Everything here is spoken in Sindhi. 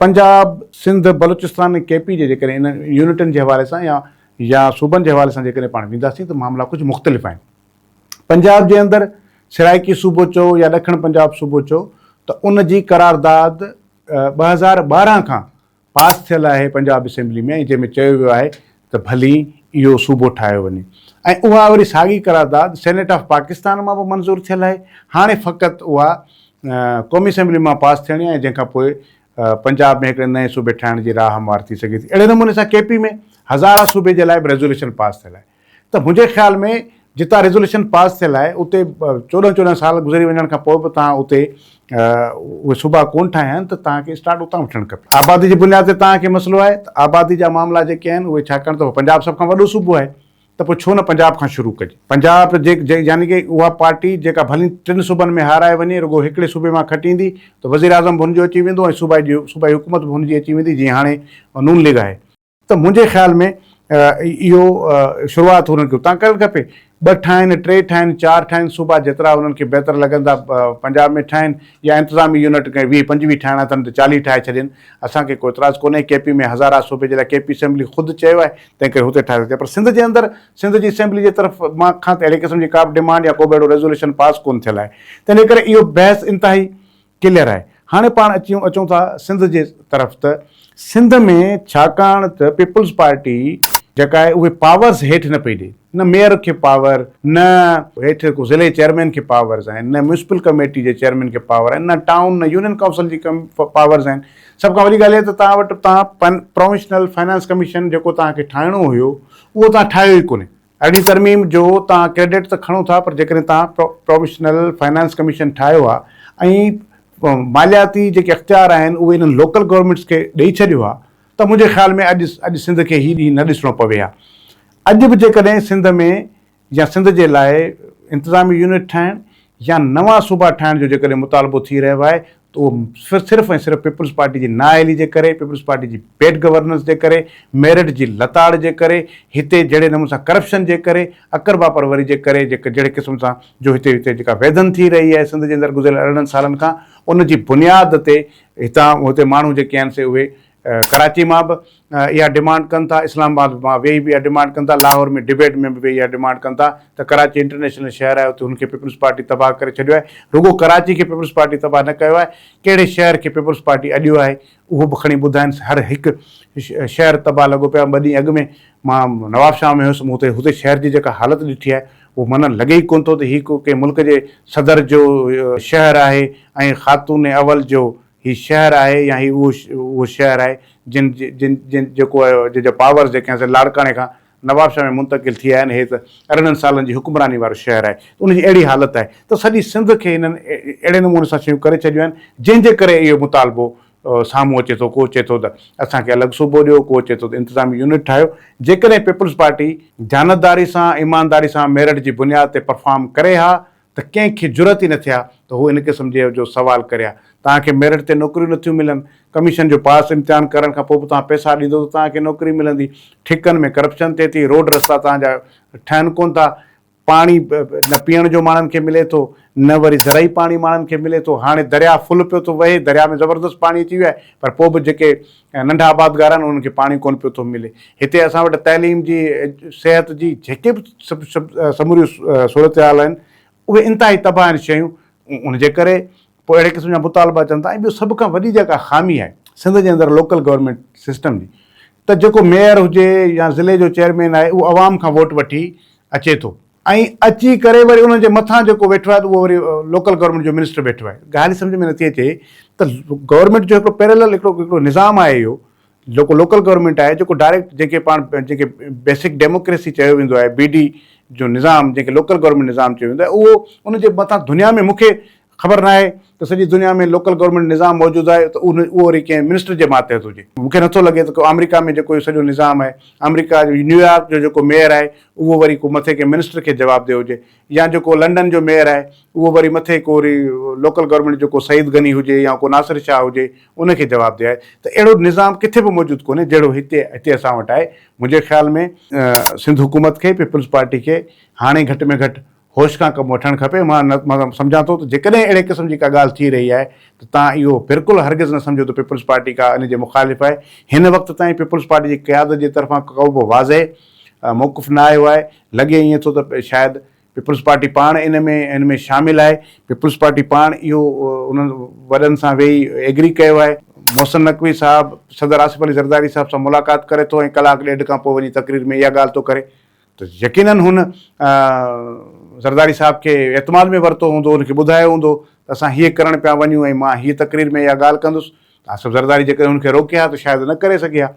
پنجاب، سنڌ، بلوچستان ۽ ڪي پي جي جيڪڏهن انهن يونٽن جي حوالي سان يا يا صوبن جي حوالي سان جيڪڏهن پاڻ وينداسين ته معاملا ڪجهه مختلف آهن. پنجاب جي اندر سرائيڪي صوبو چئو يا ڏکڻ پنجاب صوبو چئو ته ان جي قرارداد 2012 کان پاس ٿيل آهي پنجاب اسيمبلي ۾ ۽ جنهن ۾ چيو ويو آهي ته ڀلي اهو صوبو ٺاهيو وڃي ۽ اها وري ساڳي قرارداد سينيٽ آف پاڪستان مان به منظور ٿيل آهي. هاڻي فقط اها قومي اسيمبلي مان پاس ٿيڻي آهي جنهن کان پوء پنجاب ۾ هڪڙي نئين صوبي ٺاهڻ جي راهه هموار ٿي سگهي ٿي. اهڙي نموني سان ڪي پي ۾ هزارا صوبي جي لاء به ريزوليشن پاس ٿيل آهي ته منهنجي خيال ۾ جتان ريزوليشن پاس ٿيل آهي اتي چوڏهن چوڏهن سال گذري وڃڻ کان پوء به توهان اتي اهي صوبا ڪونه ٺاهيا آهن ته توهان کي اسٽارٽ اتان وٺڻ کپي. آبادي جي بنياد تي توهان کي مسئلو آهي ته آبادي جا معاملا جيڪي آهن اهي ڇاڪاڻ ته پنجاب سڀ کان وڏو صوبو آهي ته پوء ڇو نه پنجاب کان شروع ڪجي. پنجاب جي يعني ڪه اها پارٽي جيڪا ڀلي ٽن صوبن ۾ هارائي وڃي رڳو هڪڙي صوبي مان کٽيندي ته وزيراعظم به هن جو اچي ويندو ۽ صوبائي صوبائي حڪومت به هن جي اچي ويندي جيئن هاڻي نون ليگ آهي. ته منهنجي خيال ۾ اهو شروعات هنن کي اتان ڪرڻ کپي. ٻه ٺاهن، ٽي ٺاهن، چار ٺاهن صوبا جيترا هنن کي بهتر لڳندا پنجاب ۾ ٺاهن يا انتظامي يونٽ ڪنهن ويهه پنجويهه ٺاهڻا اٿن ته چاليهه ٺاهي ڇڏين اسان کي ڪو اعتراض ڪونهي ڪي پي ۾ هزارها صوبي جي لاء ڪي پي اسيمبلي خود چيو آهي تنهن ڪري هتي ٺاهي سگهجي پر سنڌ جي اندر سنڌ جي اسيمبلي جي طرف مان کان ته اهڙي قسم جي ڪا به ڊمانڊ يا ڪو به اهڙو ريزوليشن پاس ڪونه ٿيل آهي تنهن ڪري اهو بحث انتهائي ڪليئر آهي هاڻي پاڻ اچون اچون ٿا سنڌ جي طرف ته سنڌ ۾ ڇاڪاڻ ته پيپلز پارٽي جيڪا آهي اهي پاورز هيٺ نه پئي ڏي نه ميئر کي پاور نه هيٺ ڪو ضلعي چيئرمين کي پاورز آهن نه ميونسپل ڪميٽي جي چيئرمين کي پاور آهن نه ٽائون نه يونين ڪائونسل جي پاورز آهن سڀ کان وڏي ڳالهه اها ته توهان وٽ توهان پراونشنل فنانس ڪميشن جيڪو توهان کي ٺاهڻو هيو اهو توهان ٺاهيو ئي ڪونهي. ارڙهين ترميم جو توهان ڪريڊٽ ته کڻو ٿا پر جيڪڏهن توهان پراونشنل فنانس ڪميشن ٺاهيو ها ۽ مالياتي جيڪي اختيار آهن اهي انهن لوڪل گورنمينٽس کي ڏئي ڇڏيو ها ته منهنجي خيال ۾ اڄ اڄ سنڌ کي هي ڏينهن نه ڏسڻو پوي ها. اڄ به جيڪڏهن سنڌ ۾ يا سنڌ جي لاء انتظامي يونٽ ٺاهڻ يا نوان صوبا ٺاهڻ جو جيڪڏهن مطالبو ٿي رهيو آهي ته اهو صرف ۽ صرف پيپلز پارٽي جي نااهلي جي ڪري، پيپلز پارٽي جي بيڊ گورننس جي ڪري، ميرٽ جي لتاڙ جي ڪري، هتي جهڙي نموني سان ڪرپشن جي ڪري، اقربا پروري جي ڪري جهڙي قسم سان جو هتي هتي جيڪا ويڌن ٿي رهي آهي سنڌ جي اندر گذريل 18 سالن کان ان جي بنياد تي هتان هتي ماڻهو جيڪي آهن سي اهي ڪراچي مان به اها ڊمانڊ ڪن ٿا، اسلام آباد مان ويهي به اها ڊمانڊ ڪن ٿا، لاهور ۾ ڊبيٽ ۾ به ويهي اها ڊمانڊ ڪن ٿا ته ڪراچي انٽرنيشنل شهر آهي اتي هن کي پيپلز پارٽي تباهه ڪري ڇڏيو آهي، رڳو ڪراچي کي پيپلز پارٽي تباهه نه ڪيو آهي، ڪهڙي شهر کي پيپلز پارٽي اڏيو آهي اهو به کڻي ٻڌائين، هر هڪ شهر تباهه لڳو پيو آهي، ٻه ڏينهن اڳ ۾ مان نوابشاهه ۾ هيس مون اتي هتي شهر جي جيڪا حالت ڏٺي آهي اهو معنيٰ لڳي ئي ڪونه ٿو ته هي ڪو ڪنهن ملڪ جي صدر جو شهر آهي ۽ خاتون اول جو هي شهر آهي يا هي اهو اهو شهر آهي جن جن جن جيڪو جنهن جا پاورز جيڪي آهن سي لاڙڪاڻي کان نوابشاهه ۾ منتقل ٿي آيا آهن هي ته 18 سالن جي حڪمراني وارو شهر آهي ته ان جي اهڙي حالت آهي ته سڄي سنڌ کي هنن اهڙي نموني سان شيون ڪري ڇڏيون آهن جنهن جي ڪري اهو مطالبو سامهون اچي ٿو ڪو چئي ٿو ته اسان کي الڳ صوبو ڏيو ڪو چئي ٿو ته انتظامي يونٽ ٺاهيو جيڪڏهن پيپلز پارٽي ديانتداري سان ايمانداري سان ميرٽ جي بنياد تي پرفارم ڪري ها ته ڪنهن کي جرئت ئي نه ٿئي ها ته هو ان قسم جي جو سوال ڪري ها. توهان کي ميرٽ تي نوڪريون نه ٿيون ملن. ڪميشن جو پاس امتحان ڪرڻ کان پوء به توهان پئسا ڏيندو ته توهان کي نوڪري ملندي. ٺيڪن ۾ ڪرپشن ٿئي ٿي، روڊ رستا توهان جا ٺهن ڪونه ٿا. پاڻي نه پيئڻ جو ماڻهن کي ملي ٿو، نه وري زرعي پاڻي ماڻهن کي ملي ٿو. هاڻي درياء فل پيو ٿو وهي، درياء ۾ زبردست پاڻي اچي ويو آهي پر پوء به جيڪي ننڍا آبادگار آهن انهن کي پاڻي ڪونه پيو ٿو ملي. هتي اسان وٽ تعليم جي، صحت جي جيڪي به سموريون صورتحال آهن اهي انتهائي تباهه آهن شيون ان جي ڪري پوء اهڙي قسم جا مطالبا اچن ٿا ۽ ٻيو سڀ کان وڏي جيڪا خامي آهي سنڌ جي اندر لوڪل گورنمينٽ سسٽم جي ته جيڪو ميئر هجي يا ضلعي جو چيئرمين آهي اهو عوام کان ووٽ وٺي اچي ٿو ۽ اچي ڪري وري انهن جي مٿان جيڪو ويٺو آهي ته اهو وري لوڪل گورنمينٽ جو منسٽر ويٺو آهي. ڳالهه ئي سمجهه ۾ نٿي اچي ته گورنمينٽ جو هڪڙو پيرلل هڪڙو هڪڙو نظام آهي اهو جيڪو لوڪل گورنمينٽ آهي جيڪو ڊائريڪٽ جنهن کي پاڻ جنهن کي بيسڪ ڊيموڪريسي چيو ويندو آهي بي ڊي جو نظام جنهن کي لوڪل گورنمينٽ نظام چيو ويندو آهي اهو ان جي مٿان دنيا ۾ مون کي خبر ناهي ته سڄي دنيا ۾ لوڪل گورنمينٽ نظام موجود آهي ته اهو وري ڪنهن منسٽر جي ماتحت هجي. مون کي نٿو لڳي ته ڪو آمريڪا ۾ جيڪو اهو سڄو نظام آهي، آمريڪا جو نيويارڪ جو جيڪو ميئر آهي اهو وري ڪو مٿي ڪنهن منسٽر کي جوابده هجي يا جيڪو لنڊن جو ميئر آهي اهو وري مٿي ڪو وري لوڪل گورنمينٽ جو ڪو سعيد غني هجي يا ڪو ناصر شاهه هجي ان کي جوابده آهي ته اهڙو نظام ڪٿي به موجود ڪونهي جهڙو هتي هتي اسان وٽ آهي. منهنجي خيال ۾ سنڌ حڪومت کي پيپلز پارٽي کي هاڻي گهٽ ۾ گهٽ هوش کان ڪم وٺڻ کپي. مان مان سمجهان ٿو ته جيڪڏهن اهڙي قسم جي ڪا ڳالهه ٿي رهي آهي ته توهان اهو بلڪل هرگز نه سمجهو ته پيپلز پارٽي ڪا ان جي مخالف آهي. هن وقت تائين پيپلز پارٽي جي قيادت جي طرفان ڪو به واضح موقف نه آيو آهي. لڳي ائين ٿو ته شايد پيپلز پارٽي پاڻ ان ۾ ان ۾ شامل آهي. پيپلز پارٽي پاڻ اهو انهن وڏن سان ويهي ايگري ڪيو آهي. محسن نقوي صاحب صدر آصف علي زرداري صاحب سان ملاقات ڪري ٿو ۽ ڪلاڪ ڏيڍ کان پوء وڃي تقرير ۾ اها ڳالهه ٿو ڪري ته يقينن هن زرداري صاحب کي اعتماد ۾ ورتو هوندو، ان کي ٻڌايو هوندو ته اسان هيء ڪرڻ پيا وڃون ۽ مان هيء تقرير ۾ اها ڳالهه ڪندس ته آصف زرداري جيڪڏهن هن کي روڪي ها ته شايد نه ڪري سگهي ها.